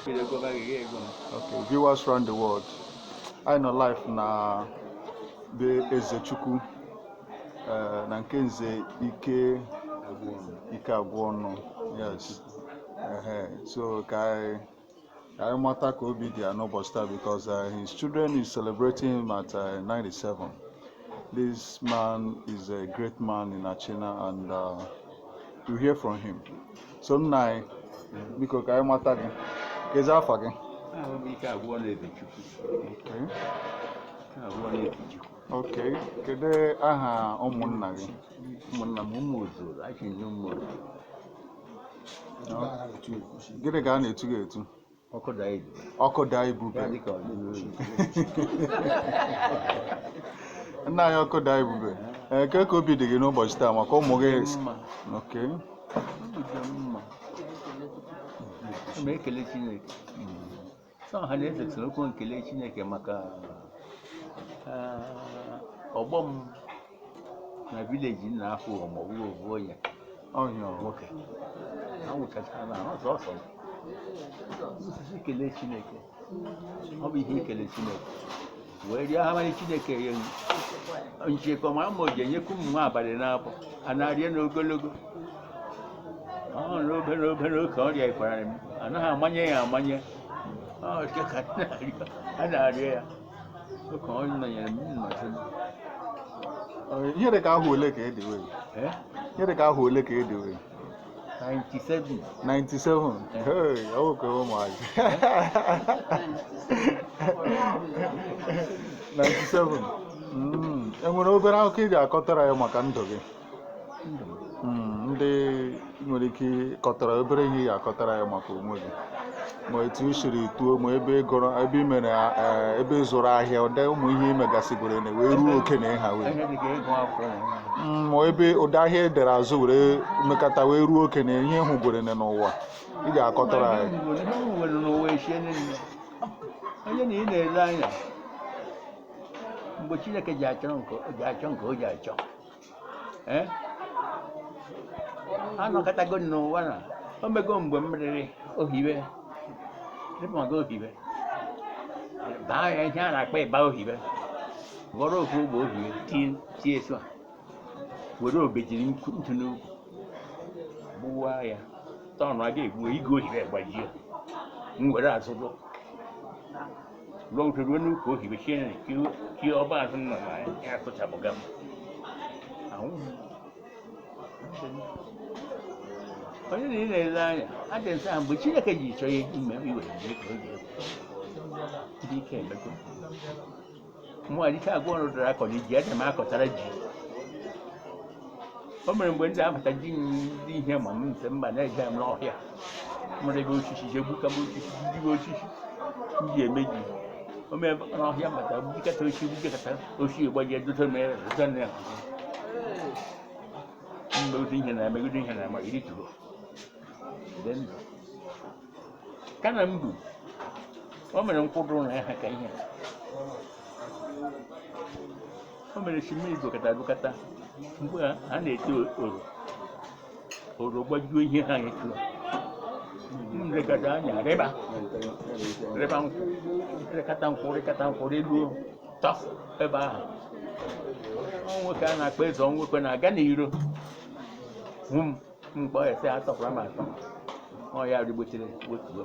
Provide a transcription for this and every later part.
Okay, viewers round the world, anyị nọ live na be Ezechukwu, na nke Nze Ike Ike Agwụọnụ. Yes. Ehe. So ka anyị mata ka obi dị ya n'ụbọchị taa because his children is celebrating him at 97. This man is a great man in Achina and you hear from him. So nna anyị, biko ka anyị mata gị. Kezi afa gị? Ahụ m Ike Agwụọnụ Ezechukwu. Okay. Ike Agwụọnụ Ezechukwu. Okay. Kedu aha ụmụnna gị? Ụmụnna m, ụmụ Ozoro, achị ndị ụmụ Ozoro. Gịnị ka a na-etu gị etu? Ọkụ daa edo. Ọkụ daa ebube. Ya dịka ọ dị n'oyi. Nna anyị, ọkụ daa ebube. Ee, ke ka obi dị gị n'ụbọchị taa maka ụmụ gị? Mma. Okay. Obi dị m mma. Ana m ekele Chineke. Sọ ọha na eze soro okwu nkele Chineke maka ọgbọ m na village nna afọ ma ọ bụrụ ofu onye Ọhịa. nwoke. Anwụchachara na ọsọ ọsọ. Osisi kelee Chineke. Ọ bụ ihe ikele Chineke. Wee rịọ ha mara Chineke ya nchekwa ma ma o ji enyekwu m nwa abalị na-abụ a na-arịa n'ogologo. Ọ n'obere obere oke ọrịa ịkwara m, anaghị amanye ya amanye. Ọ dị ka a na-arịọ ya. Oke ọ nọnyere m nnọchi m. Ihe dị ka ahụ ole ka ị dị wee? Eh? Ihe dị ka ahụ ole ka ị dị wee? 97. 97. Hey, ọ bụ ka ụmụazị. 97. Enwere obere akụkọ ị ga-akọtara ya maka ndụ gị? Ndụ m. Ndị nwere ike ịkọtara obere ihe ị ga-akọtara ya maka onwe gị, ma etu i siri tuo, ma ebe ị gụrụ, ebe ị mere, ebe ị zụrụ ahịa, ụdị ụmụ ihe ị megasịgoro na wee ruo oke na ịha wee Ihe dị ka ịgụ akwụkwọ na ihe. Ma ebe ụdị ahịa e dere azụ were mekata wee ruo oke na ihe hụgwere n'ụwa ị ga-akọtara Ihe anyị. m nwere, ihe m nwere n'ụwa echie niile. Onye na ị na-ele anya mgbe Chineke ji achọ nke o ji achọ. Eh? Anọkọtago m n'ụwa na o mego mgbe m rịrị ohibe, rịpụmago ohibe, baa ya ihe a na-akpọ ịba ohibe, ghọrọ ofu ogbe ohibe tie tie etu a, were obejiri ntụ n'ukwu gbuwa ya, tọnụ a ga-egbu igwe ohibe gbajie, m were azụ lụọ lụọ ute ruo n'ukwu ohibe chie na tie ọba azụ nọ na ya atụchabụga m anwụ m. Onye na ị na-ele anya adị nsọ ahụ mgbe Chineke ji chọọ ya ime iwere mmiri ka o ji egwu ndị ike emego mụ Ike Agwụọnụ dara akọrọ ji adị m akọtara ji. O mere mgbe ndị abata ji m ndị ihe ma m ntị mba na-eje m n'ọhịa mụrụ ebe osisi je gbukaba osisi jibe osisi m ji eme ji. O mere n'ọhịa mbata gbukata osisi, gbukata osisi, gbajie dote m ebe dote m ya mmegodo ihe na emegodo ihe na ama iri turo dị ndụ kana m bụ. O mere nkwụdụ na ya ha ka ihe o mere si mmiri dokọta dokọta mgbe a na-ete oro oro gbajuo ihe ha etu a. M lekọta anya rịba rịba nkwụ, rịkata nkwụ, rịkata nkwụ, rịluo tọ ebe ahụ. Ọ nwoke a na-akpọ eze nwoke na-aga n'iro hụ m mkpọ ya sị atọkwara m atọ. Ọ ya rigbotere wetuo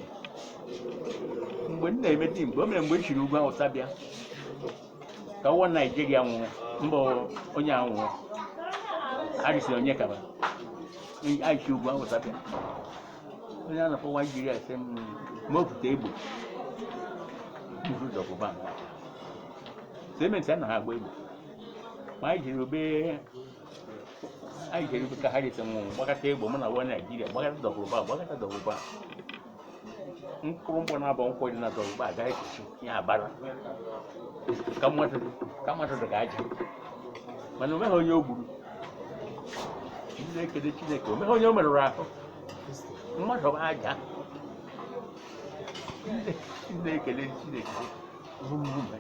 m mgbe m na-eme di mgbe o mere mgbe m chiri ugwu Awụsa bịa ka ụwa Naijiria nwụrụ mbụ onye a nwụrụ arịsị onye kaba aichi ugwu Awụsa bịa onye a na-akpọ Naijiria sị m ma opụta egbo ụzọ pụba simenti anaghị agba egbo, ma anyị jiri obe anyị jiri obe ka ha resi nwụrụ gbakọta egbo mụ na nwa Naijiria gbakọta dọkwụrụba gbakọta dọkwụrụba mkpụrụ mgbọ na-abọ nkwụ dị na dọkwụrụba agaghị ekechi ya abara ka mmadụ dị ka aja, mana o meghị onye o gburu. Ndị na-ekele Chineke, o meghị onye o merụrụ ahụ. Mmadụ bụ aja. Ndị na-ekele Chineke o meghị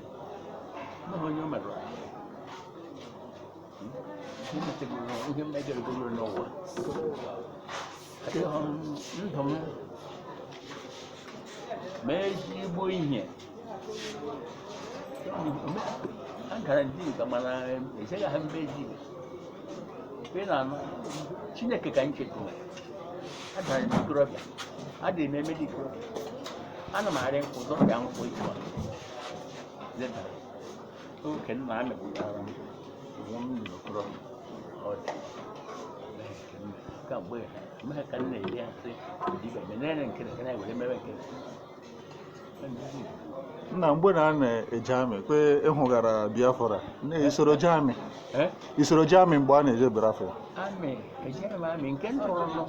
onye o merụrụ ahụ. Ihe metegoro ihe mmejọrọgoro n'ụwa adịghị m ndụ m. Mee ezigbo ihe. A gara ndị Igbo mana echeghị ha mbe ezi ị na-anụ Chineke ka nchekwa. Adara m ikorobịa, adịrị m eme dị ikorobịa, ana m arị nkwụ dọbịa nkwụ ịchụ a leda oke nna amịpụtara m nwa m dị n'okorobịa. Ọ dị kamgbe mee ka m na-eri asị dibịa menere nke na nke were mere nke. Nna, mgbe na a na-eje amị kwe ịhụgara Biafra na isoro je amị? Eh? Isoro je amị mgbe a na-eje Biafra? Amị ejere m amị nke ntụrụ nọ.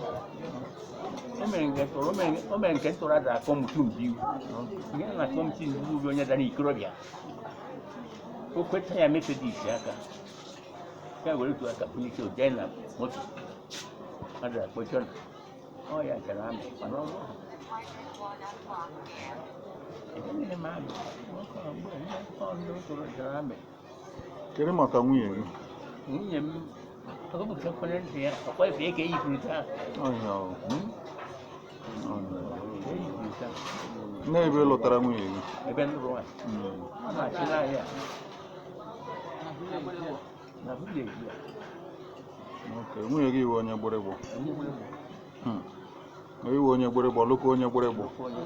O mere nke ntụrụ, o mere nke ntụrụ adara kọmtu mbiu ihe na kọmtu mbiu bụ onye dara ikorobịa o kweta ya Methodist aka ya were otu aka bulite oje na moto adara kpọchọ na ọ ya jere amị, mana ọ bụrụ ejeghị m amị nwoke a mgbe ndị ọ ndị tụrụ jere amị. Kedu maka nwunye gị? Nwunye m ọgụpụtakwara ntị ya ọkwa efe eke yipụrụ taa. Ọhịa o. Hmm? Eyipụrụ taa. N'ebe ị lụtara nwunye gị? Ebe nụrụ nwaanyị. Ọ na-achị n'ahịa na vileji a. Okay, nwunye gị iwe onye gbịrịgbọ? Onye nwere bụ Iwe onye gbịrịgbọ lụkwa onye gbịrịgbọ? Onye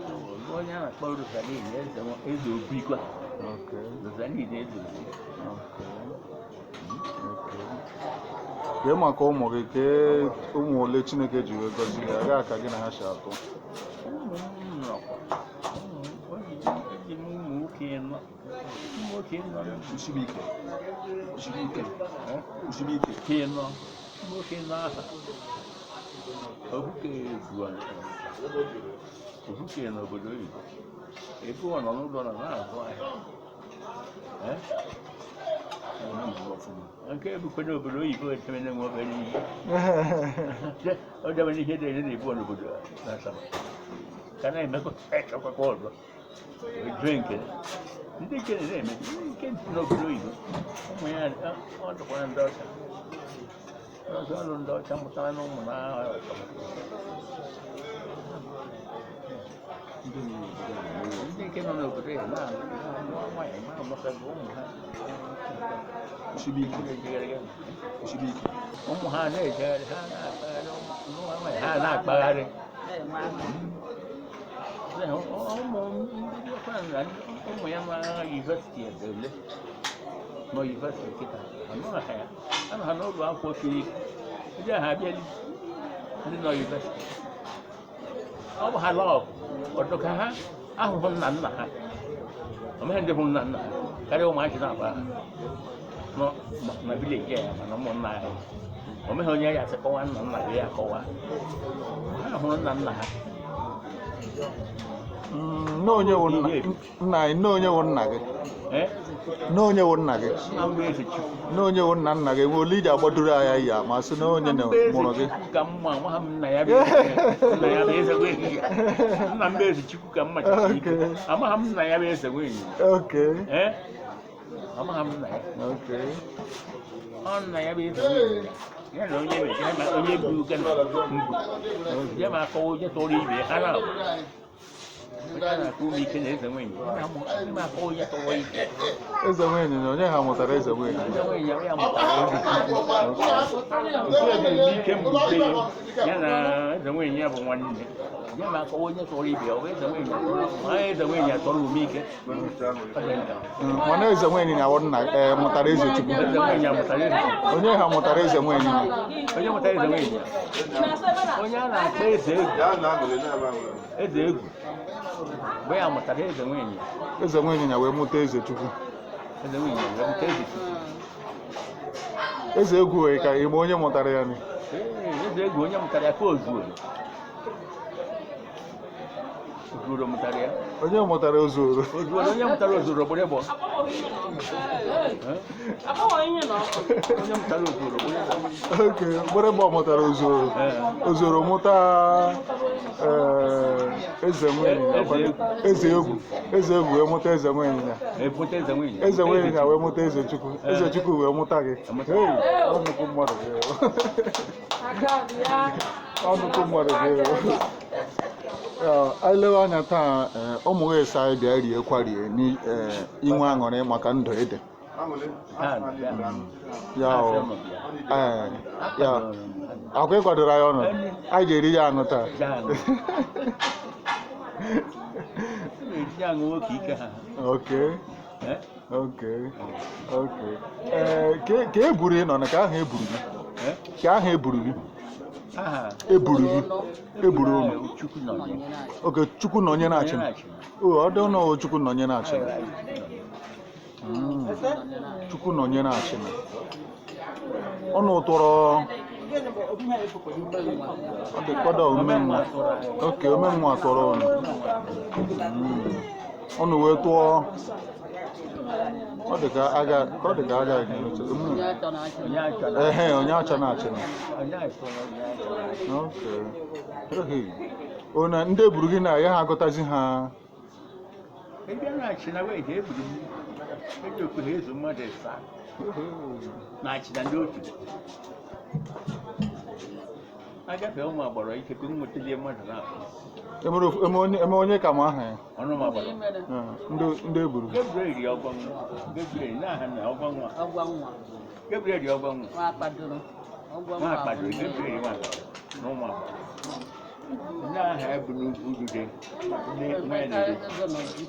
onye a na-akpọ Rosalin eze eze obi kwa. Okay. Rosalin eze obi. Okay. Okay. Kee maka ụmụ gị, kee ụmụ ole Chineke ji wee gọzie gị, aga ka gị na ha si atụ? Ụmụ m nọkwa ụmụ m, eji m ụmụ nwoke nọ, ụmụ nwoke nọ. Usibike. Usibike. Eh? Usibike. Ke nọ, ụmụ nwoke nọ aha obuke obuke n'obodo oyibo ebe ọ nọ n'ụlọ nọ na-azụ ahịa. Eh? Nke ebukwe n'obodo oyibo etemene nwe obere ihe ọ debere ihe dị na-ebu n'obodo na Asaba ka na-emekọ echekwakwa ọzọ ejue nke ndị nke na-eme ndị nke n'obodo oyibo ụmụ ya ọ dịkwara ndị ọcha ọzọ ọrụ ndị ọcha mụtara na ụmụ na ndị nke nọ n'obodo ya na-alụ nwaanyị ma amụtago ụmụ ha. Usibike. Na-ejegharị. Usibike. Ụmụ ha na-ejegharị, ha na-akpagharị, ụmụ nwaanyị ha na-akpagharị. Ụmụ ndị ọkwa na ụmụ ya ma yunivesiti edele ma yunivesiti kịta anọ ha ya anọ ha n'ụlọ akwụkwọ siri ike ndị ahụ abịali ndị nọ yunivesiti ọ bụ ha lọọ ọdụ ka ha ahụhụ nna nna ha omeghị ndị bụ nna nna ha karịa ụmụazị na-agba ha nọ na vileji ya mana ụmụnna ya omeghị onye ya asị kọwa nna nna gị ya akọwa ha hụrụ nna nna ha. Nne onye wụ nna nna anyị, nne onye wụ nna gị? Eh? Nne onye wụ nna gị? Nna m bụ eze Chukwu. Nne onye wụ nna nna gị? Nwe ole iji agbadoro anya ya ma sị na onye na Nna m bụ eze mụrụ gị? Chukwu ka mma nwa m nna ya bụ eze nna ya bụ eze nwenyi ya. Nna m bụ eze Chukwu ka mma chukwu ike. Okay. Amaghị m nna ya bụ eze nwenyi. Okay. Eh? Amaghị m nna ya. Okay. Ọ nna ya bụ eze nwenyi ya. Ya na onye mere ya ma onye bụ uke na mbụ. Ya ma akọwa onye tụrụ ibe ha na abụ. Onye a na-akpọ ụmụ ike na eze nwenyi. Ya ma akọwa onye tụrụ ibe. Eze nwenyi na onye ha mụtara eze nwenyi? Eze nwenyi ya ya mụtara eze Chukwu. Nke bụ ike mbute ya na eze nwenyi ya bụ nwanne ya ma akọwa onye tọrọ ibe ya ọ bụ eze nwenyi ma eze nwenyi ya tọrọ ume ike. Ọ dị nta. Mana eze nwenyi na awụ nna mụtara eze Chukwu? Eze nwenyi ya mụtara eze Chukwu. Onye ha mụtara eze nwenyi na? Onye mụtara eze nwenyi ya onye a na-akpọ eze egwu eze egwu mgbe ya mụtara eze nwenyi ya. Eze nwenyi na wee mụta eze Chukwu? Eze nwenyi ya wee mụta eze Chukwu. Eze egwu wee ka ime onye mụtara ya ni? Ee, eze egwu onye mụtara ya ka ozuoro ozuoro mụtara ya. Onye mụtara ozuoro? Ozuoro onye mụtara ozuoro gbịrịgbọ. Onye mụtara ozuoro gbịrịgbọ. Oke gbịrịgbọ mụtara ozuoro. Ee. Ozuoro mụta eze nwenyi na eze egwu eze egwu wee mụta eze nwenyi na Ebute eze nwunye. Eze nwenyi na wee mụta eze Chukwu. Eze Chukwu wee mụta gị. Hey, ọ nnukwu mmadụ gị o. Ọ nnukwu mmadụ gị o. Anyị lewe anya taa, ụmụ gị esi anyị bịa rie kwarie n'inwe aṅụrị maka ndụ ede Ha bịa. ya Ha o sị ụnụ bịa. Ee, ya akwa ịkwadoro anyị ọnụ anyị ga-eri ya aṅụ taa. Ya aṅụ. Na-eji aṅụ nwoke ike ha. Okay. Eh? Okay. Ee, ka e buru ị nọ na ka aha eburu gị? Eh? Ka aha eburu gị? Aha. Eburu gị, eburu ụnụ. Chukwu nọ ya. Oke, Chukwu nọ onye na-achị. O ọ dị ụnụ, Chukwu nọ onye na-achị. Chukwu nọ onye na-achị na ọnụ tụrọ ọ dị kọdọ omenwa. Oke, omenwa tụrụ ụnụ. Ụnụ wee tụọ ọ dị ka aga ka ọ dị ka aga. Onye achọrọ. Ehe, onye achọ na-achị na. Onye achọrọ, onye achọrọ. Okay. Okay. Ona ndị eburu gị na ya ha agụtazi ha. Ebe a na-achị na wee ha eburu m. Eji okwu ha ezu mmadụ ịsaa. Na-achị na ndị otu. Agafe ụmụ agbọrọ ike ka nwetalie mmadụ na-akpụ. Emere eme onye ka ma aha ya. Ọnụ ụmụ agbọrọ. Eh, ndị eburu gị. Gabriel ri ọgọ nwa. Gabriel n'aha na ọgọ nwa. Ọgwa nwa. Gabriel ri ọgọ nwa. Nwa akpadoro. Ọgwa Nwa nwa. akpadoro Gabriel nwa akpadoro na ụmụ agbọrọ. Ndị aha ya bụ n'ugwu dude. Ndị nwa ya Emeka na-eri. ụzọ nọju.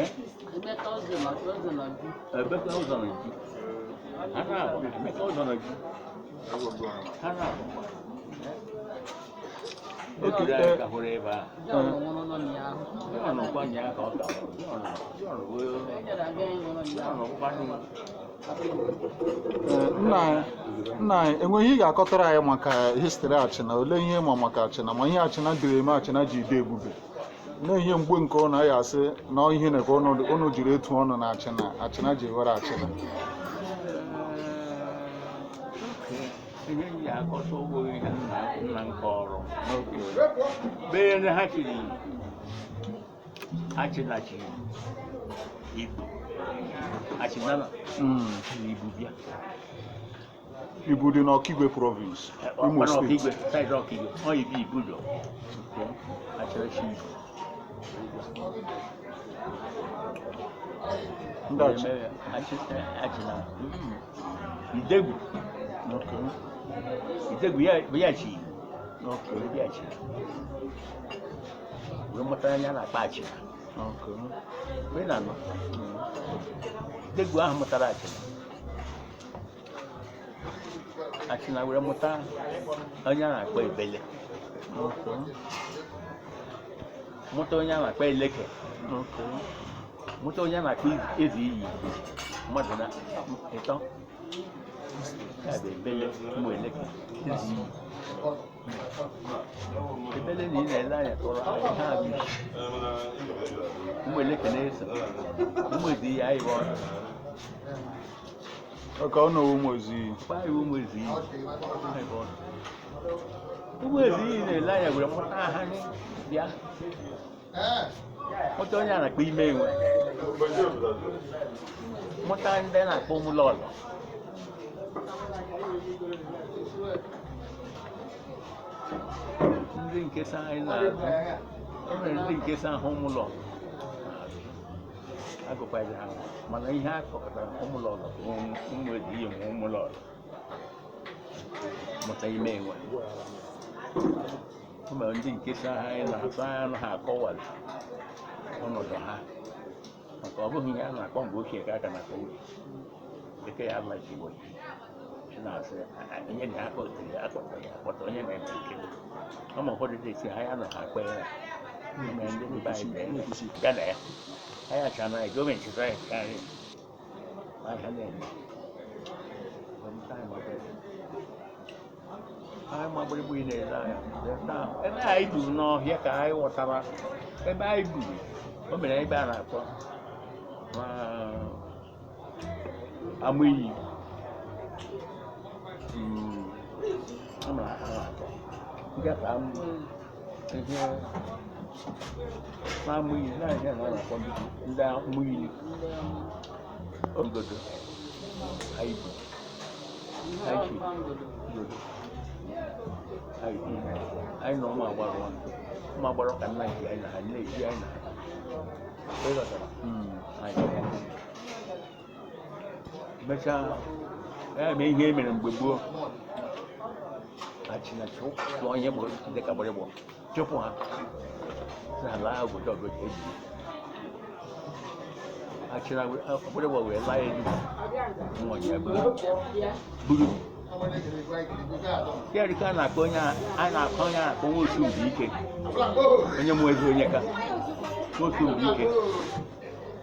Eh? Emeka ụzọ nọju, ụzọ nọju. Emeka ụzọ nọ ji. Ha na-abụ Emeka ụzọ nọ ji. Ha na-abụ. Okay, Eburu anyị ka hụrụ ebe a. Jọn nwụrụ nọ n'ahụ. Jọn kwa nyaa ka ọ ka hụrụ. Jọn Jọn wee Enyere aga nwụrụ Jọn n'ahụ. kwanụ. Eh, nna anyị enweghị ihe ị ga-akọtara anyị maka history Achịna? Olee ihe ma maka Achịna, ma ihe Achịna dịrị eme, Achịna ji ide ebube na ihe mgbe nke ụnụ anyị asị na ihe na ka ụnụ jiri etu ọnụ na Achịna, Achịna ji were Achịna? Ihe m ji akọta ụgwọ ihe nna m kọrọ. Okay. Bee na ha chiri Achịna chiri Igbo. Achịna na chiri Igbo bịa. Ibu dị n'Ọkigwe province, Imo Ọkpara Steeti. Ọkigwe, side Ọkigwe, ọ ibi Igbo jọ. Achịna chi Igbo. Ndị Achịna. Achịna. Idegwu. Okay. Idegwu ya ya chi Igbo. Okay. Wee bịa Achịna. Wee mụta anya na-akpa Achịna. Okay. Wee na-anọ. Idegwu ahụ mụtara Achịna. Achịna were mụta onye a na-akpọ Ebele. Okay. Mụta onye a na-akpọ Eleke. Okay. Mụta onye a na-akpọ Eze Iyi. Mmadụ na ịtọ. Ya bụ Ebele, ụmụ Eleke, Eze Iyi. Ebele na ị na-ele anya tụrụ anyị ha bụ isi. Ụmụ Eleke na-eso. Ụmụ Eze Iyi anyị bụ ọnụ. Okay, ọ nọwo ụmụ Eze Iyi. Kpaa iwu ụmụ Eze Iyi. Anyị bụ ọnụ. Ụmụ Eze Iyi na-ele anya were mụta ha anyị bịa. Mụta onye a na-akpọ Ime Enwe. Mụta ndị na-akpọ ụmụ Lọlọ. Ndị nke sa anyị na-azụ. E nwere ndị nke sa ahụ ụmụ Lọlọ na-azụ. Agụkwaghị ha mana ihe a kpọkọtara ụmụ Lọlọ bụ ụmụ Eze Iyi ma ụmụ Lọlọ. Mụta Ime Enwe. Ụmụ ndị nke sa anyị na-azụ anyị anaghị akọwali ọnọdụ ha maka ọ bụghị ihe a na-akpọ mgbe ochie ka a ka na-akpọ uru bekee ya amaghị Igbo ị na-asị onye na-akpọtara ya akpọtara ya akpọta onye na-eme nke ọma ụfọdụ dị esi ha ya na ha akpa ya mere ndị be anyị na-eme ya na ya anyị acha na anyị gọọmenti sị anyị karịa ahịa na-eme anyị magbịrịgba ị na-ele anya ebe anyị buru n'ọhịa ka anyị ghọtara ebe anyị buru o mere ebe a na-akpọ ama iyi. A mara ha na-akpọ ngafe ihe na-amụ iyi na-ahịa na a na-akpọ ndị amụ iyi ogodo anyị buru. Ihe ọgba ngodo. Ngodo. Anyị na ụmụ agbara ọnụ, ụmụ agbara ka nna ji anyị na ha na-eji anyị na ha. Ịghọtara? Anyị mechaa ya mee ihe e mere mgbe gboo, achịna chụọ ihe bụ dịka gbịrịgbọ, chụpụ ha, sị ha laa obodo ọbụla eji achịna gbịrịgbọ wee laa Enugu. Nwa ya buru ya dịka a na-akpọ onye a na-akpọ onye a na-akpọ nwosu bụ ike, onye mụ eze onye ka nwosu bụ ike,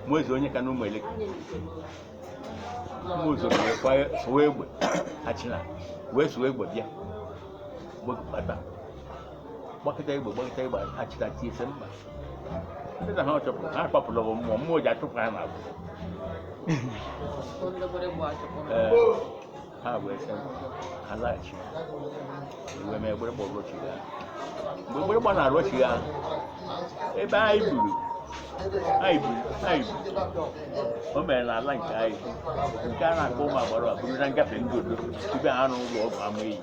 mụ eze onye ka na ụmụ eleke ụmụ ụzọ wee kwa sụwa egbe, achịna wee sụwa egbe bịa gbakọta gbakọta egbe, gbakọta egbe, achịna tie sị mba, ndị na ha chọpụrụ ha kpapụrụ bụ mmụọ, mmụọ ji achụpụ ha n'azụ. Ee, ha wee sị ha laghachi wee mee gbịrịgba rọchigha. Mgbe gbịrịgba na-arọchigha ebe anyị buru anyị buru anyị buru, o mere n'ala nke anyị nke a na-akpọ ụmụ agbara a buru na ngafe ngodo tupu ha rụ ụlọ ọgwụ ama eyi.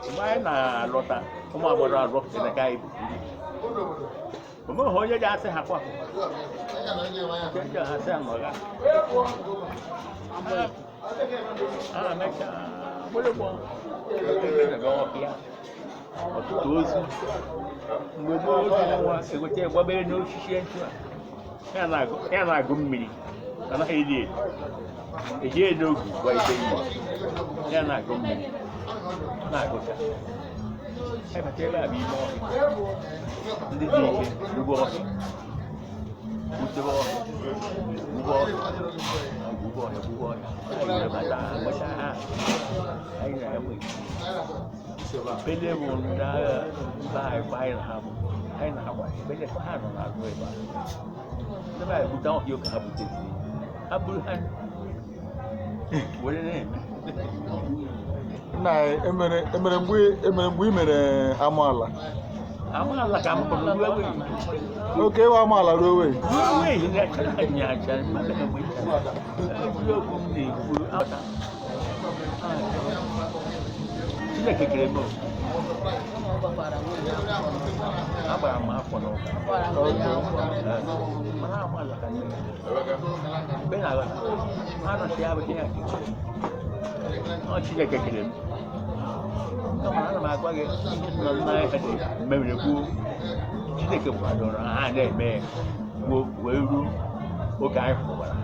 Mgbe anyị na-alọta, ụmụ agbara arọpụtara ka anyị buru, o nweghị onye ji asị ha kwapụ nke ji ha sị ha nọga ha mechaa gbịrịgbọ ọhịa ọtụtụ ozu. Mgbe gboo, ozu nwa egote gbabere n'osisi ntụ a, ya na-agụ mmiri, anaghị eri eri, eji n'ogu gwa ite ihe, ya na-agụ mmiri na-agụcha ebata ebe a bụ ime ọhịa. Ndị dị ike rugbo ọhịa, gbutebe ọhịa, gbugbo ọhịa, gbugbo ọhịa, gbugbo ọhịa, anyị na-abata gbata ha, anyị na-enwe pele bụ ndị agha mba anyị gba anyị na ha bụ anyị na ha gbara pele ha nọ n'azụ ebe a. Ndị be anyị gbute ọhịa ka ha buteziri ha buru ha were na-eme. Nna anyị, emere mgbe ị mere amaala? Amaala ka m kpọrọ ruo ewe. Oke ịwa amaala ruo wee? Ruo ewe na-achara anyị achara mmadụ mgbe eziokwu m na-ekwu ata. Chineke kere m, agbara m afọ n'ụka mana amaala ka nne mgbe na-aghọta anọchi ya bụ Chineke. Ọ Chineke kere m, kama ana m agwa gị ihe nọ n'ahịa dị mere gboo. Chineke kwadoro ha na-eme gboo wee ruo oge anyị fụwara.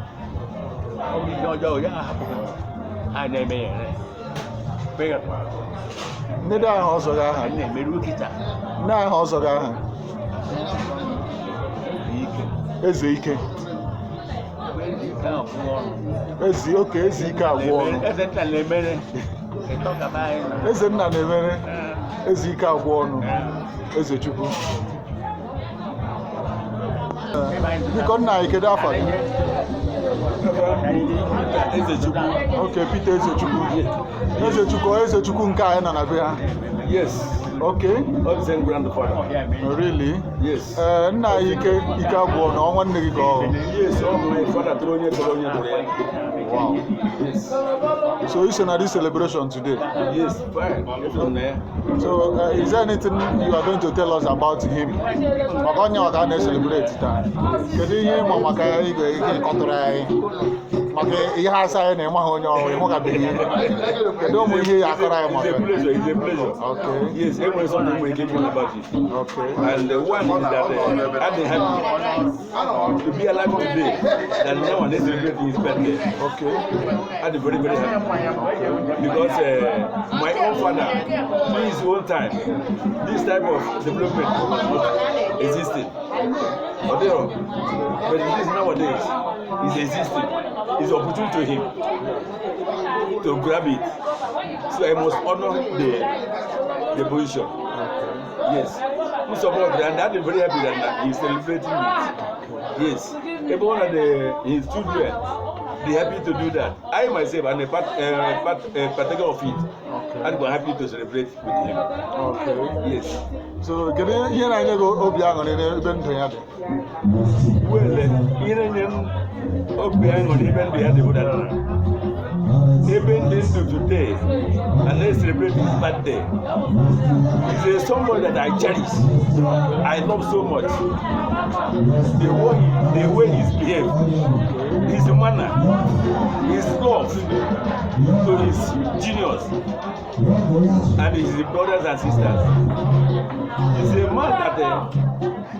Ọ bụ ihe ọjọọ ya ahapụghị ha na-eme ya ere. Nne dị aha ọzọ gị aha? Anyị na-emeru kịta. Nne aha ọzọ gị aha? Ike. Eze ike. Eze ike agwụ ọnụ. Ezi oke eze ike agwụ ọnụ. Eze nna na-emere ịtọ kaba anyị na Eze nna na-emere eze ike agwụ ọnụ. Eze Chukwu. Biko nna anyị, kedu afa gị? Ezechukwu. Oke Peter Ezechukwu. Ezechukwu, ọ Ezechukwu nke anyị nọ na be ha? Yes. Oke. All the same grandfather. Really? Yes. Ee, nna anyị ike ike agwụ ọnụ, ọ nwanne gị ka ọ bụ? Yes, ọ my father tụrụ onye tụrụ onye tụrụ ya. Wow. Yes. So you na this celebration today. Yes, fine. Eso na ya. So is there anything you are going to tell us about him? Maka onye ọ ka na-celebrate taa. Kedu ihe ịma maka ya ị ga ịkọtụrụ anyị? Maka ihe asa anyị na ịmaghị onye ọhụrụ, ịhụgabeghị ihe. Kedu ụmụ ihe ya akọrọ anyị It's maka a ya? pleasure. It's a pleasure. Okay. Yes, enwere something we keep on about it. Okay. And the one is that I'm happy to be alive today. That now one is celebrating his birthday. Okay. I'm very, very happy. Because my own father, during his own time, this type of development was not existing. Odero. But this nowadays is existing. It's opportune to him to grab it. So I must honor the position. Yes. We support and I'm very happy that he's celebrating it. Yes. Every one of his children, they happy to do that. I myself am a partaker of it. Okay. And we're happy to celebrate with him. Okay. Yes. So kedu ihe na-enye gị obi aṅụrị n'ebe ndụ ya dị? Well, ihe na-enye m obi aṅụrị ebe ndụ ya dị bụ that na Ebe ndị ndụ today and let's celebrate his birthday. He's a somebody that I cherish. I love so much. The way he's behaved, his manner, his love to his juniors and his brothers and sisters. He's a man that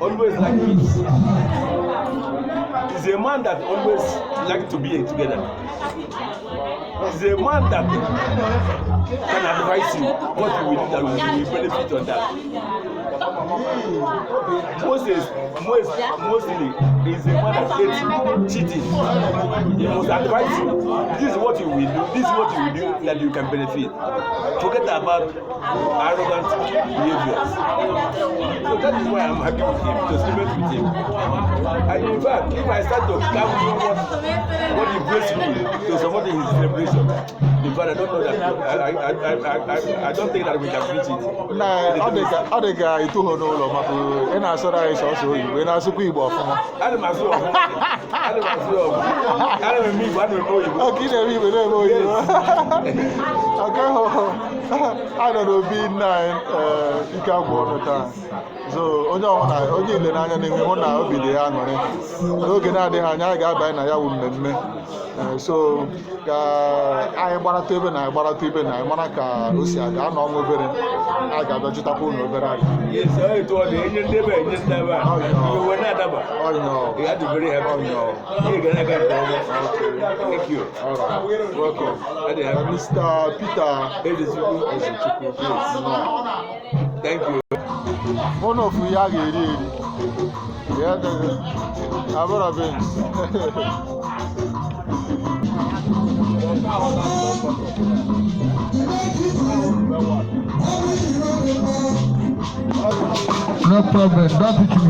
always like peace. He's a man that always like to be together. He's a man that can advise you what you will do that will benefit on that. Moses, most, mostly, is a man that hates cheating. He must advise you. This is what you will do. This is what you will do that you can benefit. Forget about arrogant behaviors. So that is why I'm happy with him, to celebrate with him. And in fact, if I start to count what he brings me to support his celebration, in fact, I don't know that I don't think that we can finish it. Na ọ dị ka ịtụghọ n'ụlọ maka ị na-asụrụ anyị sọsọ oyibo, ị na-asụkwa Igbo ọfụma. Ana m asụ ọfụma. Ana m asụ ọfụma. Ana m eme Igbo, ana m eme oyibo. Ọka ị na-eme Igbo na-eme oyibo. Ọka hụ anyị nọ n'obi nna anyị ike agwụ ọnụ taa. So onye ọbụla onye ile n'anya n'ihu hụ na obi dị ya aṅụrị. N'oge na-adịghị anya anyị ga-abanye na ya wụ mmemme. So ka anyị gbarata ebe na anyị gbarata ibe na anyị mara ka o si aga anọ ọnwa obere anyị ga-abịa jụtakwa unu obere anyị. Yes, ọ etu ọ dị, enye ndị ebe enye ndị ebe a. Iwe na-adaba. Ọnyọ. You have to be very happy. Ọnyọ. Ihe ga na-aga nke ọma. Thank you. All right. Welcome. Adị happy. Mr. Peter Ezechukwu. Ezechukwu. Yes. Thank you. Mụ na ofu ihe a ga-eri eri. Ya dịghị. Abụrọ beans. No problem. Don't teach me.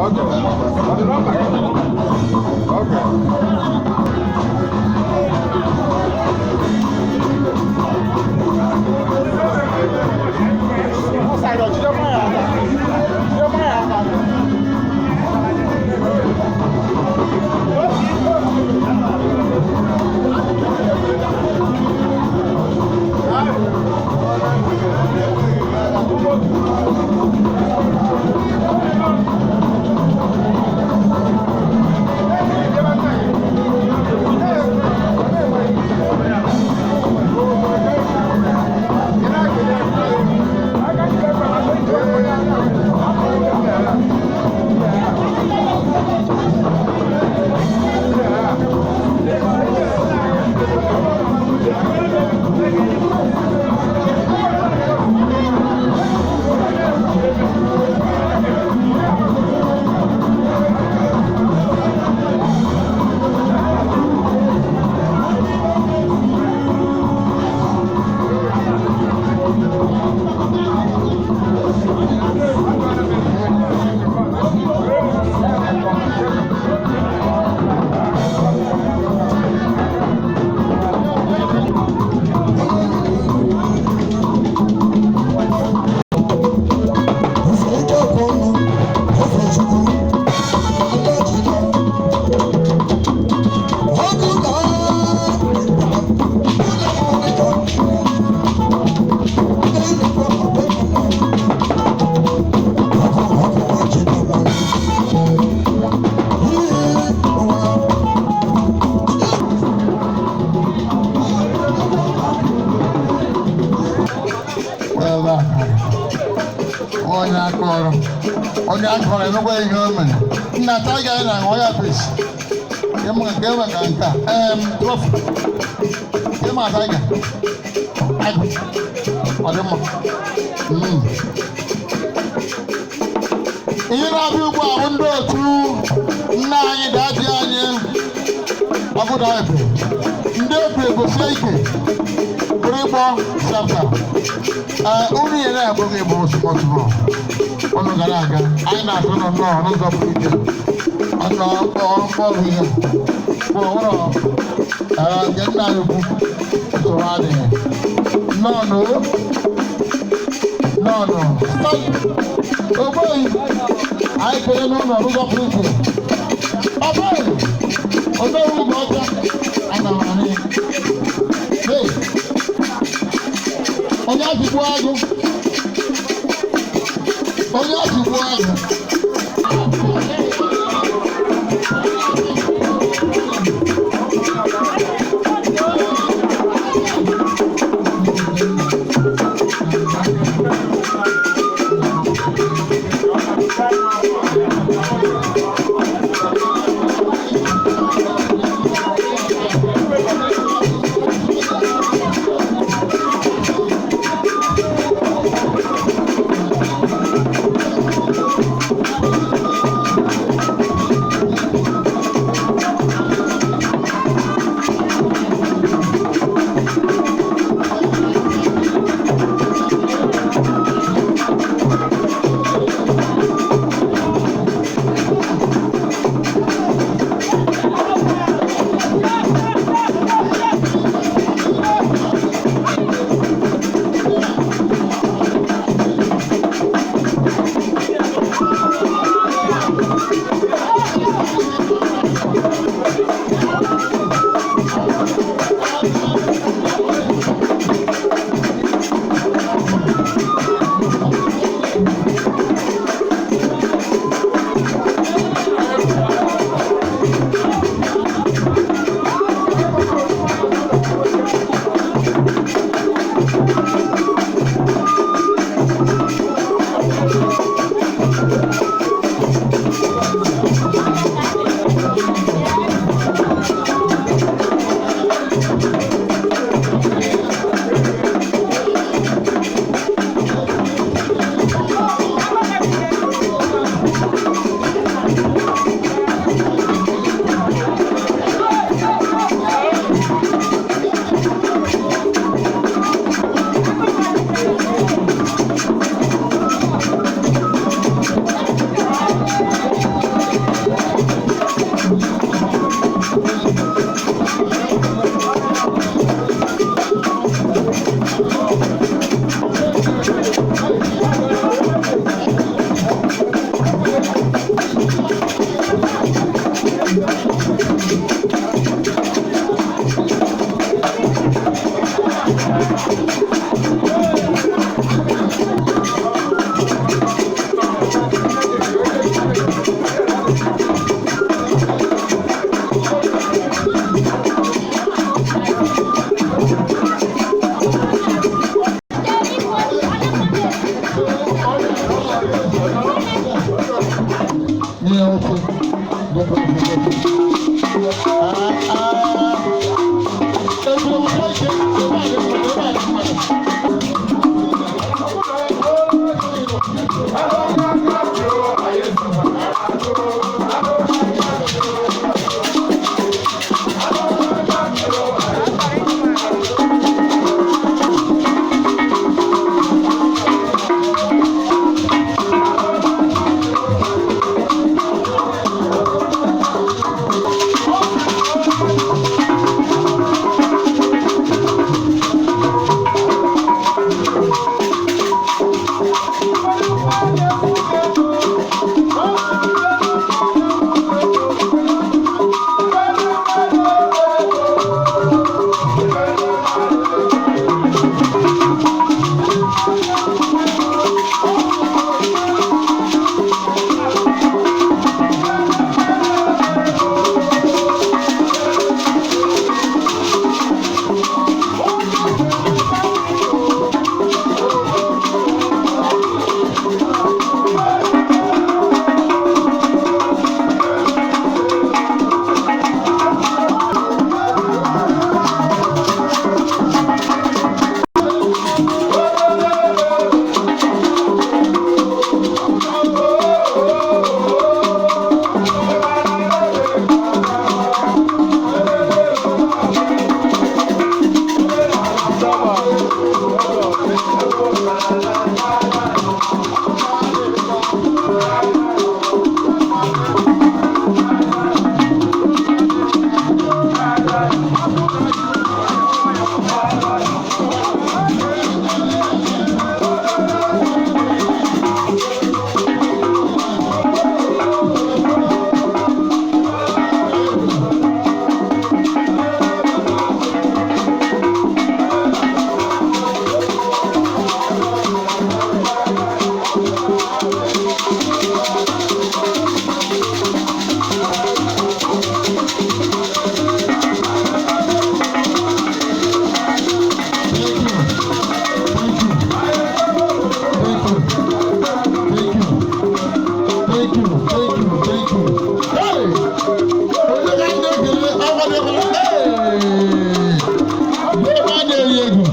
Okay. Ọ dị nọmba gị? Okay. Ebe a, onye aka ọrụ onye aka ọrụ emekwa ihe o mere nna taiga anyị na-aṅụ ya pis nke maka nke a trọfụ ịma taiga agụ ọ dị mma. Ihe na-abịa ugbu a bụ ndị otu nna anyị dadi anyị ọbụda ebe ndị otu egosie ike bụrụ ịgbọ chapta. Ee, unu ya na-abụghị bụ smọtụrụ ụnụ gara aga anyị na-atụ nọ nnọọ n'ụzọ pụrụ iche ọnụ mkpọrụ ihe bụ ụlọ nke nna anyị ukwu nsogbu adịghị nnọọ nụ nnọọ nụ ogboyi anyị kere n'ụlọ n'ụzọ pụrụ iche ọbụghị odowu ụgwọ ọcha ana m anị. Hey! Onye azụgbu agụ, onye azụgbu agụ. Thank you, thank you, thank you. Hey! Onye ka ndị ekele akwadebere? Hey! Ndị ebe a na-eri egwu.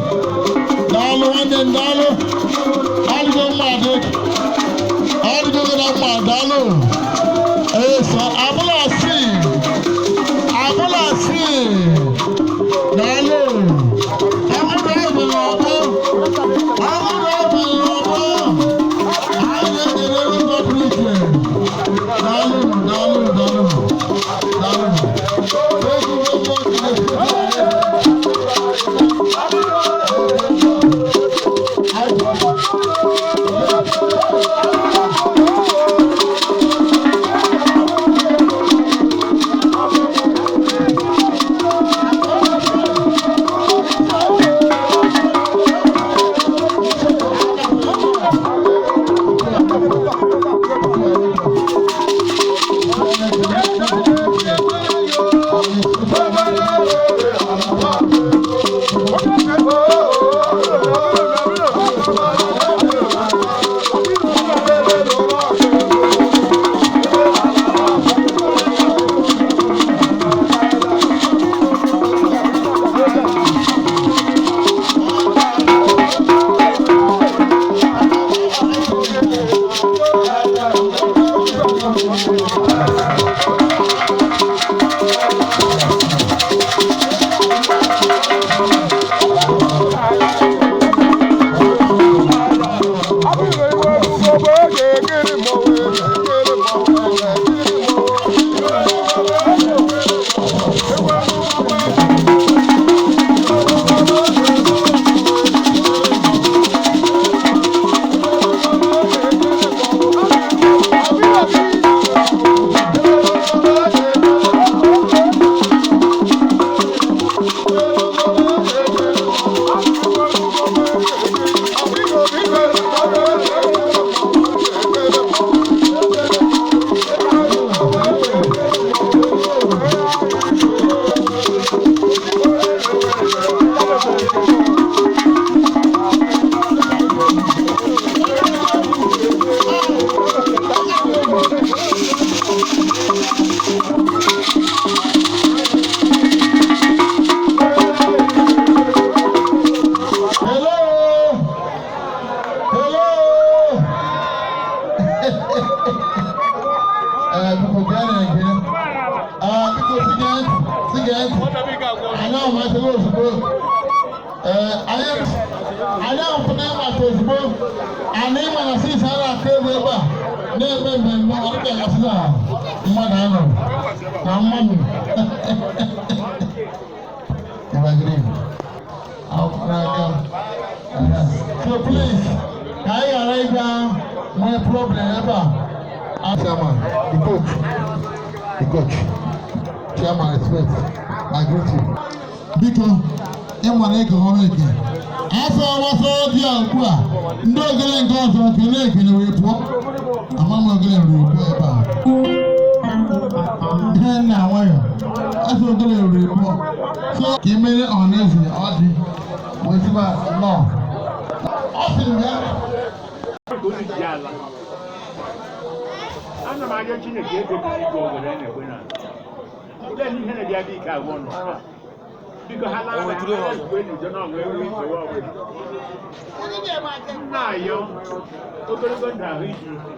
Daalụ nwanne m, daalụ. Adịgo mma adị. Adịgo gị na mma, daalụ. Ee, sọ abụla asị. Abụla asị. Daalụ. Ahụrụ ebere ọbụ. Ahụrụ ebere ọbụ. Anyị na-ekele ụzọ pụrụ iche. Daalụ, daalụ, daalụ. Daalụ. Thank you very much. Thank you. Nke a na-eke. Biko sige ntị, sige ntị. Anyị amasịghị ozugbo. Ee, anyị ahụpụta ịmata ozugbo. Anyị ịma na sisi a na-akụ egwu ebe a na-eme mmemme ọ dịka gasị na mmadụ anọ na mmadụ. Evergreen. N'aka. So please, ka anyị ghara ịga nwee problem ebe a. Chairman, the coach, chairman respect, I greet you. Biko, ị nwere ịga ọrụ eke. Afọ gbasara dị a ugbu a, ndị ogele nke ọzọ kele ekele wee pụọ. Ama m ogele ruru pụọ ebe a. Ihe nna nwayọ, afọ ogele ruru pụọ. So ka ị mere ọhaneze ọ dị, wee sịba nnọọ. Ọ sịrị ya. Ka unu ji ala. Ana m arịọ Chineke ego buru ibu obodo a na-ekwe na lee n'ihe na-abịa dị ike agwọ nọ biko ha lara ha ozugbo n'udo na ọṅụ ewu nsogbu ọbụla m na-ayọ ogologo ndụ ahụ isi ike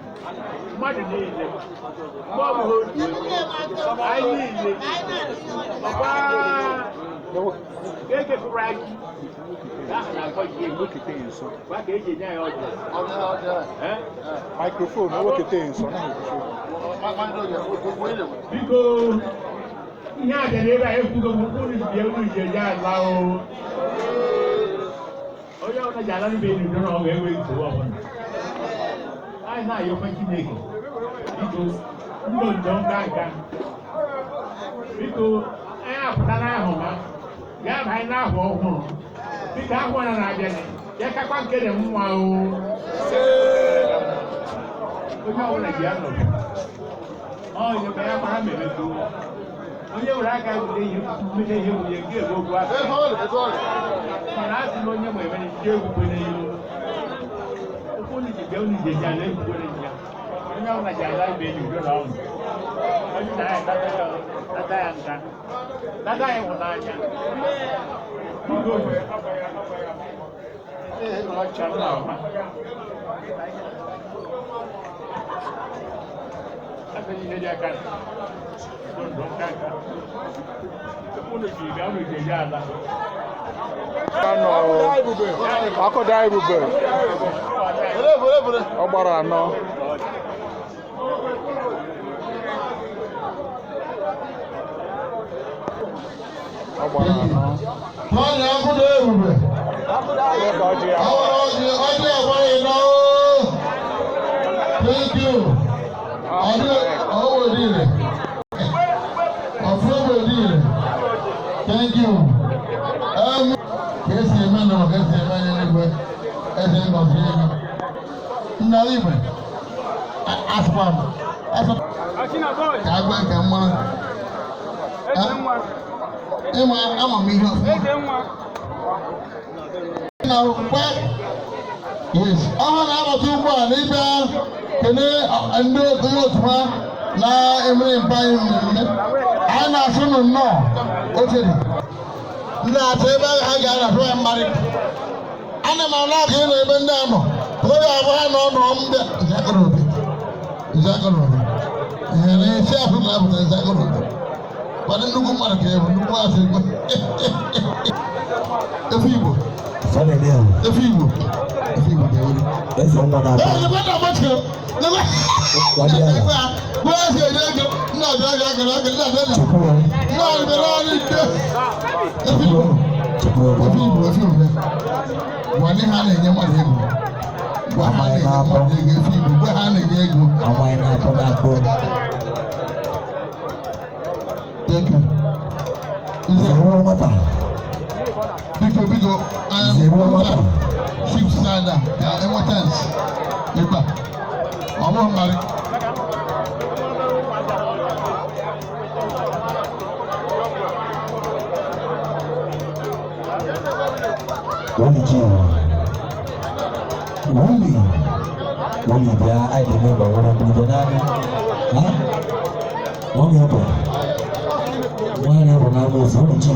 mmadụ niile mgbe ọ bụghị otu onye anyị niile ọkwa ka ekefuru anyị ahụ na-akpọ ji egwu gwa ka eji enye anyị ọjị. Eh? Microphone, o wekete nso na Biko ihe a bịara ebe a ekwugo m unu ji unu ji eje ala o onye ọbụla ji ala n'ube n'udo na ọ ga-enwe nsogbu ọbụla anyị na-ayọkwa Chineke biko ndụ ndụ nka nka biko anyị apụta n'ahụ ma ya banye n'ahụ ọhụrụ biko ahụ na na-abịa ya kakwa nke dị mma o onye ọbụla ji anọdụ onye ka ya mara ma emepe onye were aka wute ihe mmete ihe wunye nke egwu okwu aka mana a sị na onye ma emere ndị egwu kwere ya okwu unu ji bịa unu ji eji ala egwu kwere ya onye ọbụla ji ala ibe enyi udo na ọṅụ onye na ya tata ya tata ya nka tata ya ịhụnanya udo ọcha mma ọma. Aka ihe dị aka ndụ nka nka unu ji bịa unu ji eji ala. Akụda ebube ọ gbara anọ. Ọ gbara anọ. Nwaanyị akụda ebube. Ebe ka ọjị ya. Ọwara ọjị, ọjị agbara ịnọ. Thank you. Ọjị ọwọ́ ìdílé. Ọ̀fun ọwọ́ ìdílé. Thank you. Ka esi eme na ka esi eme n'eluigwe, eze ngọzi ego. Nna igwe, asịkwa m, asị ka agwa nke mmanụ. Ịma ama m ihe ọfụma. Na ukwe. Yes. Ọha na-abata ugbu a n'ịbịa kene ndị otu ha na emere mpa anyị mmemme. Anyị na-asụ nụ nnọọ oche dị. Ndị na-achọ ebe ha ga-anọ ya mmarị. Ana m ala aka ịnọ ebe ndị a nọ. Oge abụ ha nọ nọ mbịa. Nzakọrọ obi. Nzakọrọ obi. Ihe na-esi afọ na-apụta nzakọrọ obi. Kwadụ nnukwu mmadụ ka ebu nnukwu asị. Efu Igbo. Efu Igbo. Efu Igbo ga-ewere. Eze nwa na-ata. Ee, lekwa na agbachio. Lekwa. Lekwa. Gwa esi enye ego. Nna abịa abịa akara aka nna abịa abịa. Nna abịa abịa ike. Efu Igbo. Efu Igbo efu Igbo. Gwa ndị ha na-enye mmadụ ego. Gwa ha na-enye mmadụ ego efu Igbo. Gwa ha na-enye ego. Amaghị na-atọ na-akpọ. Thank you. Nze. Zere nwata. Biko biko. Zere nwata. Chief Sada ka enwe chance ebe a. Ọ bụghị mmarị. Wuli ji. Wuli. Wuli bịa anyị na-eme ma nwere mbido n'anya. Ha? Nwanyị ọ bụ. Nwanyị ọ bụ n'ama ozu wuli ji.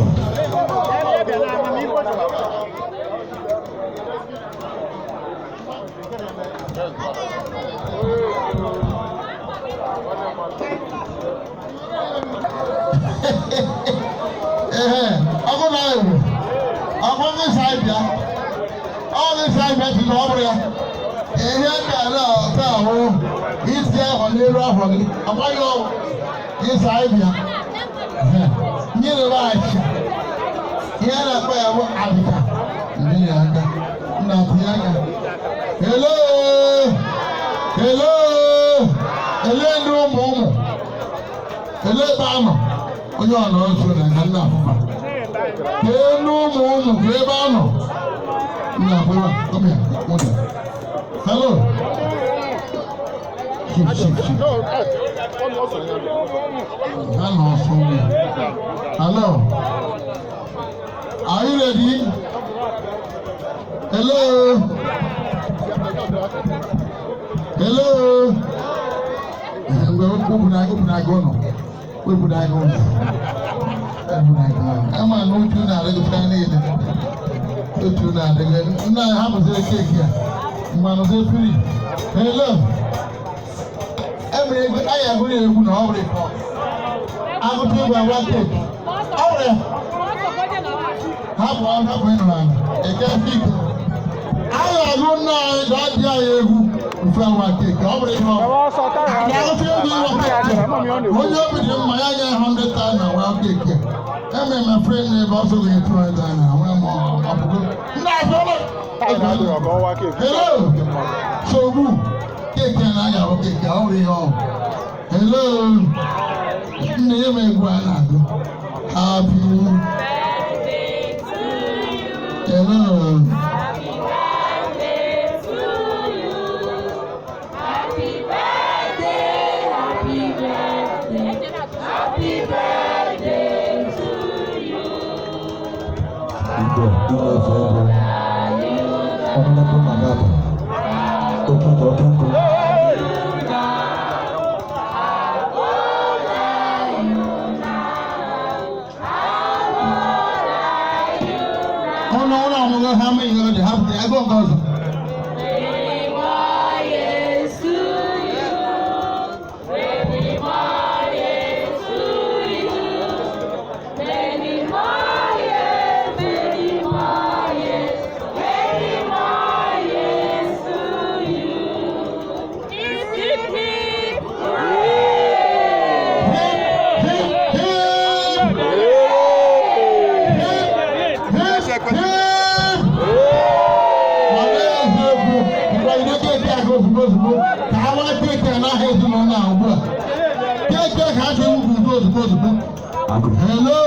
Ehe, ọkụ na ewu. Ọkụ ndị sa bịa. Ọ ndị sa bịa ti na ọ bụrụ ya. Ihe ndị a na-ata ahụ isi ahụ n'elu ahụ gị. Amaghị ọ ịsa bịa. Nyere m achịcha. Ihe a na-akpọ ya bụ abịka. Ndị ya aka. Nna tinye aka. Hello! Hello! Ele ndị ụmụ ụmụ. Ele ebe a nọ. Onye ọ nọ nso na nka nna afụfa. Kee ndị ụmụ ụmụ ka ebe a nọ. Nna afụfa, come here, come here. Hello. Chief, chief, chief. Ha nọ ọsọ ụmụ. Hello. Are you ready? Hello. Hello. Mgbe wepụ ụnụ. Wepụ n'aka ụnụ. Wepụ n'aka ụnụ. Ama na otu na-arịgota niile. Otu na-arịgo. Nna ya hapụziri cake a. Mmanụ dị free. Hello. Emere egwu anyị agụrụ ya egwu na ọ bụrụ ife. Agụta egwu agwa cake. Ọ bụrụ ya. Hapụ hapụ ịnụrụ ala. Eke ike. Anyị agụ nna anyị ga-adị anyị egwu mfe nwa cake. Ọ bụrụ ihe ọ. Agụta egwu ịwa cake. Onye obi dị mma ya nye 100,000 nwa cake. Emere m friend n'ebe ọsọ gị 200,000 nwa m ọpụgo. Nna afọlọ. Hello. Sogbu. Cake a na-aga ahụ cake ọ bụrụ ihe ọ. Hello. Nne ya m egwu a na-agụ. Happy. Hello. Happy birthday to you. Happy birthday, happy birthday, happy birthday to you. Igbo inyefe ego ọnụnekwu magabụ oke ka oke nkụ. How old are you now? How old are you now? Ọnụ ụlọ ọmụgwọ ha ama ihe ọ dị hapụ ya ego nke ọzọ. Many more years to you. Many more years to you. Many more years, many more years, many more years to you. Hip, hip, hip, hooray! Hip, hip, hip! Hip, hip! Mana eziokwu, mgbe cake a ozugbo ozugbo, ka a waa cake a n'aha ezinụlọ a ugbu a. Cake a ka a ga-ewupụ ozugbo ozugbo ozugbo. Hello!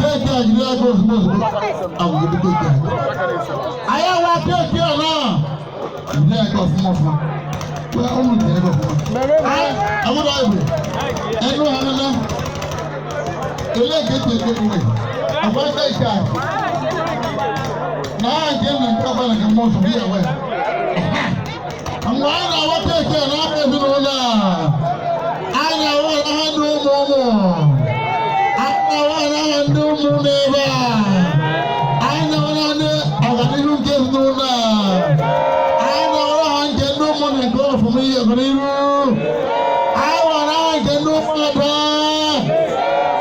Cake a jiri aka ozugbo ozugbo. Agwụgide cake a. Anyị awa cake a na. Jide aka ọfụma ọfụma. Wee ụmụ jide aka ọfụma. Agbụrụ egbe. Ẹnu ha nana. Elee ka esi ekpe uwe? Agwa ebe ike a. Na aha nke nna nke ọbara nke mmụọ nsọ bụ ya wee. Mgbe anyị na-awa cake a n'afọ ezinụlọ a, anyị na-awa n'aha ndị ụmụ ụmụ. Anyị na-awa n'aha ndị ụmụ n'ebe a. Anyị na-awa n'aha ndị ọganihu nke ezinụlọ a. Anyị na-awa n'aha nke ndị ụmụ na nke ọfụma ihe ọganihu. Anyị wa n'aha nke ndị ụmụada.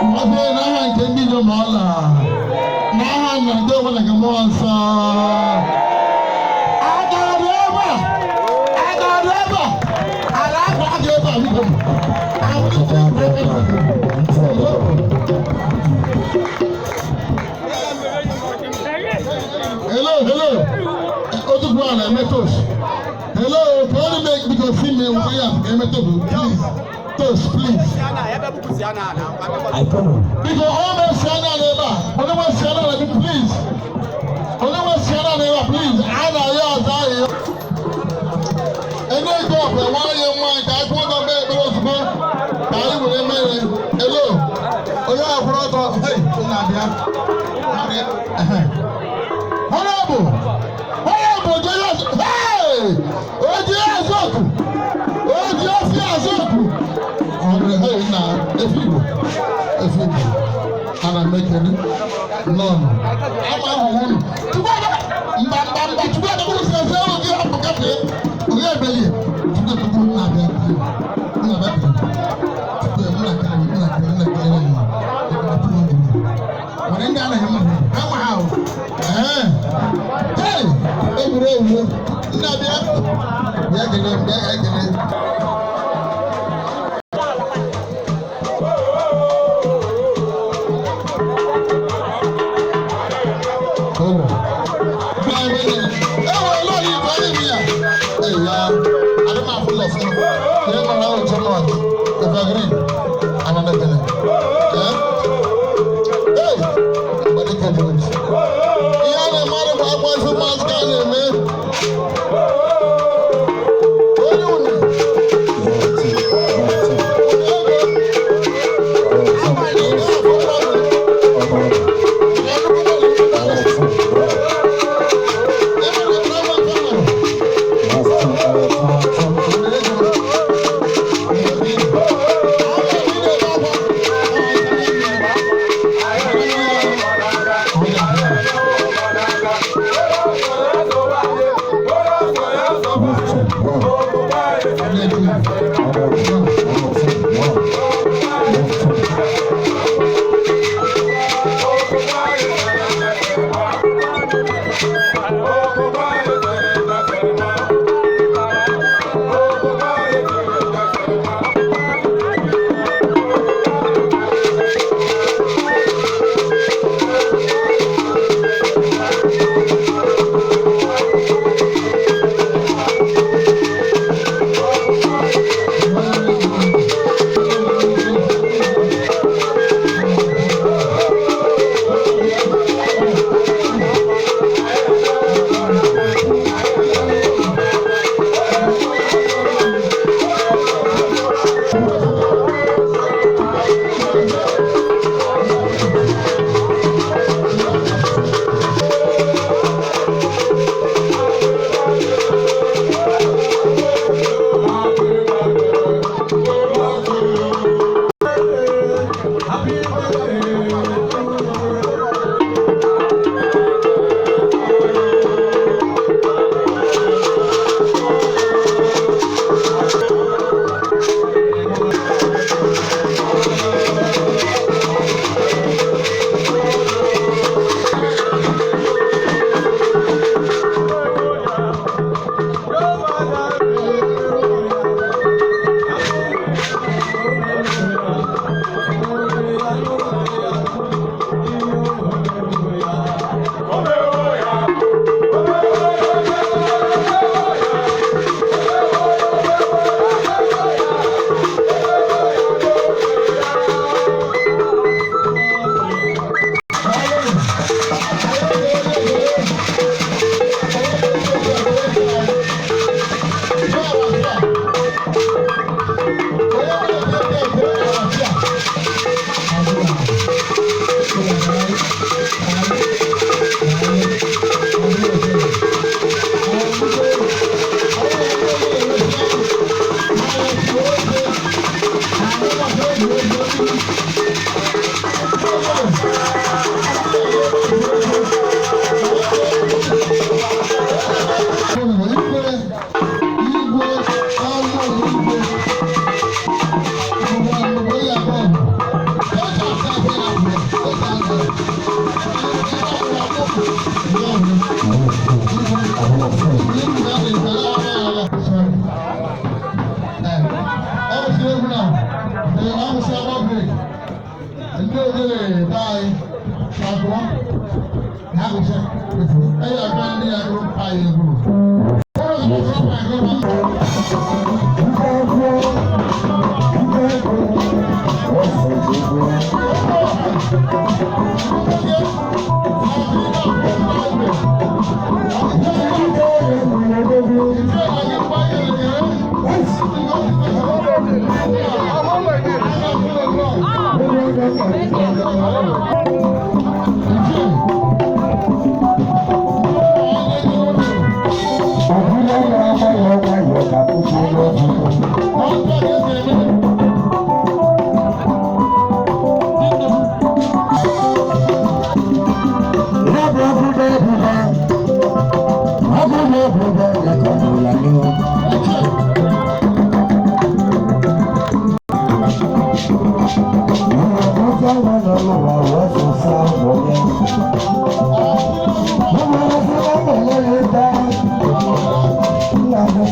Mmasị n'aha nke ndị inyom ọla. N'aha nna nke ọbụla nke mmụọ nsọ. Aka dị ebe a. Aka dị ebe a. Ala akwa aka ebe a biko. Ọtụtụ aka ebe a ntị ọdụdọ. Hello, hello. Otu ala eme toast. Hello, can you make because see me we have eme toast, please. Toast, please. I follow. Because all men stand out ebe a. Onye nwe stand out please. Onye nwe stand out ebe a, please. A na-ayọ ọzọ ayọ. Ene ego ọbụla nwanne ya nwaanyị ka anyị kwụọ ụgwọ mee ekpere ozugbo ka anyị were mere. Hello. Onye ahụ kwụrụ ọtọ. Hey, na-abịa. Na-abịa. Ehe. Honorable, Honorable Joyous, hey! Oji Azoku, Oji Ofi Azoku. Ọ̀rẹ́ hey na efi Igbo, efi Igbo. Ana m ekele nọọnụ. Ama m hụ unu. Chukwu ada mba mba mba Chukwu ada bụrụ sị eze ọrụ gị hapụ gafee. Onye ebelie. Chukwu ebubo nna abịa nna abịa. Chukwu nna kere nna kere nna kere. Bịa kele m, bịa ka ekele.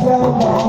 Thank you.